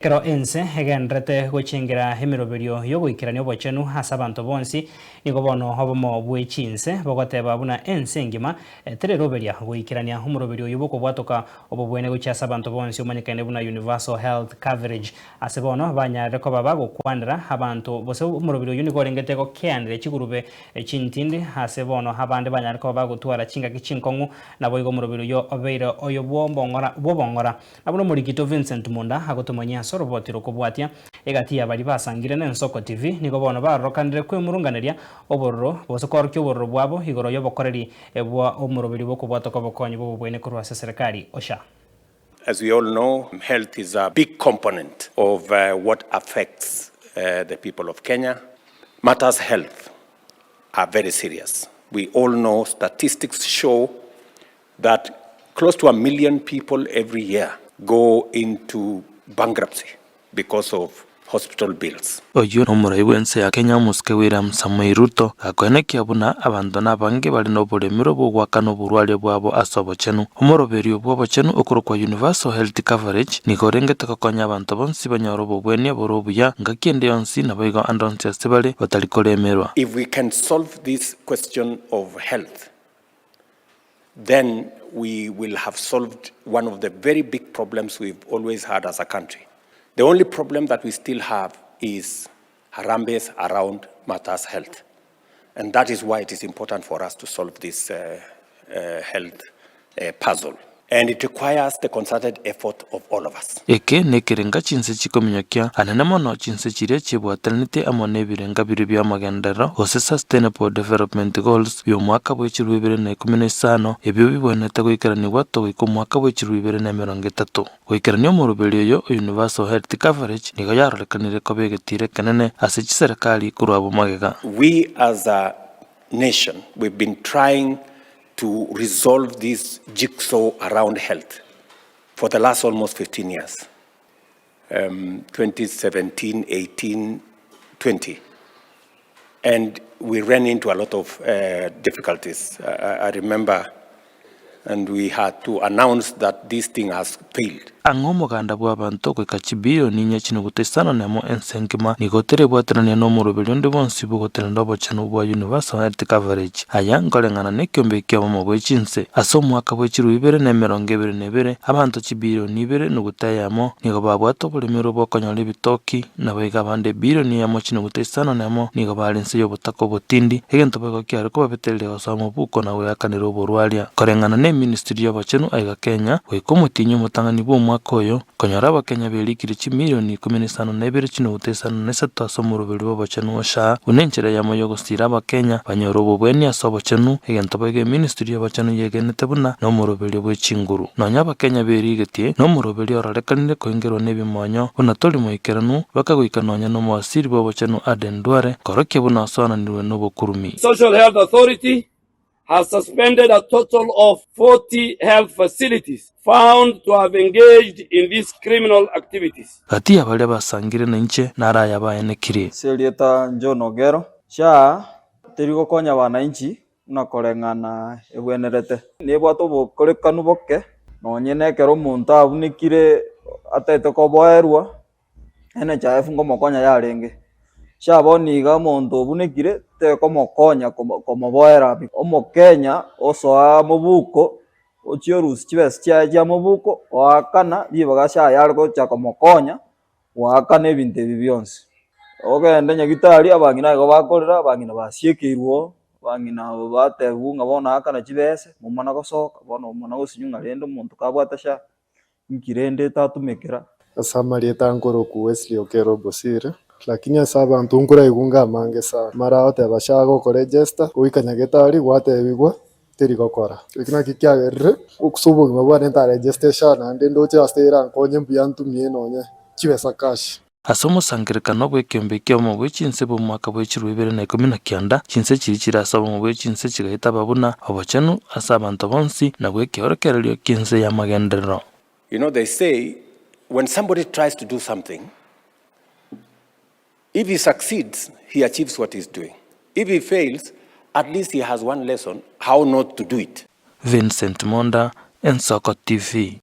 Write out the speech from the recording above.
Ekero ense egendererete gochengera emeroberio y'ogoikerania obochenu ase abanto bonsi, nigo bono obomo bwe chinse bogoteba buna ense engima tereroberia goikerania omoroberio oyio bw'okobwatoka obobwene gochia ase abanto bonsi omanyekaine buna Universal Health Coverage. Ase bono banyarire koba bagokwanera abanto gose omoroberio oyio nigo orengete gokeaneria chigurube chintindi ase bono abande banyare koba bagotwara chingaki chinkong'u naboigo omoroberio oyio obeire oyo bw'obong'ora Na buna omorikito Vincent Munda agotomanyia ase oroboti rokobwatia, egati ya baria basangire n'Ensoko TV nigo bono barorokanire kwemurunganeria obororo gose koorokia obororo bwabo igoro y'obokoreri bwa omoroberio bw'okobwatoka obokonyi bw'obobwene korwa ase eserekari OSHA. As we all know, health is a big component of what affects the people of Kenya. Matters health are very serious. We all know statistics show that close to a million people every year go into bankruptcy because of hospital bills. Oyio nomorai bw'ense ya Kenya omosike William Samoei Ruto gakoenekia buna abanto nabange bare noboremerwa bw'ogoakana oborwaria bwabo ase obochenu. Omoroberio bw'obochenu okorokwa Universal Health Coverage nigo orengete gokonya abanto bonsi banyore obobwenia bore obuya ngaki ende yonsi naboigo ande onsi ase bare batari koremerwa. If we can solve this question of health then we will have solved one of the very big problems we've always had as a country. The only problem that we still have is harambees around matters health. And that is why it is important for us to solve this uh, uh, health uh, puzzle. And it requires the concerted effort of all of us. Eke nekerenga chinse chikominyokia, anene mono chinse chiria chiebwatanetie amo nebirenga biria bi'amagenderero, gose Sustainable Development Goals, bi'omwaka bwe chilifu ibere na ikomi na isano, ebio bibwenerete goikeranigwa togoika omwaka bwe chilifu ibere na emerongo etato. Goikerania omoroberi oyo o Universal Health Coverage nigo yarorekanire koba egetiro ekenene ase chiserekari korwa abwo magega. We as a nation we've been trying to resolve this jigsaw around health for the last almost 15 years, um, 2017, 18, 20. And we ran into a lot of uh, difficulties. I, I remember, and we had to announce that this thing has failed. Ang'e omoganda bw'abanto goika chibilioni inye chinuguta isano nemo ense engima nigo terebwaterania nomoroberio onde bwonsi bw'ogotenena obochenu bwa Universal Health Coverage. Aya nkoreng'ana nekiombe ki'obomo bwe chinse. Ase omwaka bwe chilifu 2022, abanto chibilioni ibere nuguta eyemo nigo babwate oboremerwa bw'okonyora ebitoki, Naboigo abande ebilioni eyemo chinuguta isano nemo nigo bare inse y'obotaka obotindi, egento boigo kiare kobabetereria gosoa mobuko na goeakanera oborwaria. Koreng'ana n'eministiri y'obochenu aiga Kenya, goika omotienyi omotang'ani bw'omwaka oyo, konyora abakenya berikire chimilioni ikomi na isano na ibere chinuguta isano na isato ase omoroberi bw'obochenu o SHA buna enchera eyemo y'ogosiira abakenya banyore obobweni ase obochenu, egento boigo eministiri y'obochenu yegenete buna nomoroberio bwe chinguru. Nonya abakenya berigetie, nomoroberio ororekanire koingerwa nebimonyo, buna tori moikeranu, bakagoika nonya nomowasiri bw'obochenu Aden Duale, korokia buna osoananirwe nobokurumi. Social Health Authority has suspended a total of 40 health facilities found to have engaged in these criminal activities. Gati ya baria basangire nainche naro aya baenekirie. Ase erieta John Ogero, SHA teri gokonya wananchi buna koreng'ana egwenerete. Nebwate obokorekanu boke, nonye nekero omonto abunekire atagete koboerwa, NHIF nkomokonya yarenge. SHA bono iga omonto obunekire tekomokonya komoboera pi. Omokenya osoa mobuko, ochie orusie chibesa chiaye chia mobuko, oakana ribaga SHA yare gocha komokonya, goakana ebinto ebi bionsi. Ogende nyagitari abang'ina igo bakorera, abang'ina basiekeirwe oo, abang'ina abo batebiwa ng'a bono akana chibese, momana gosoka, bono momana gosinywa ng'a rende omonto kabwate SHA, inki rende tatumekera. Ase amarieta nkorokwa Wesley Okello Bosire, lakini ase abanto nkoraigwe nga amange sana, mara agoteba SHA agokoregister, goika nyagetari gwatebigwa teri gokora. Eki nakio kiagerire ase obogima bwane ntaregeste SHA naende ndoche ase erankonye mbuya ntumie nonye chibesa cash. Ase omosangererekano bw'ekeombe ki'obomo bwe chinse bw'omwaka bwe chilifu 2019, chinse chiria chire ase obomo bwe chinse chigaetaba buna obochenu ase abanto bonsi na bw'ekeorokererio ki'ense y'amagenderero. You know they say when somebody tries to do something, if he succeeds, he achieves what he's doing. If he fails, at least he has one lesson how not to do it. Vincent Monda, Ensoko TV.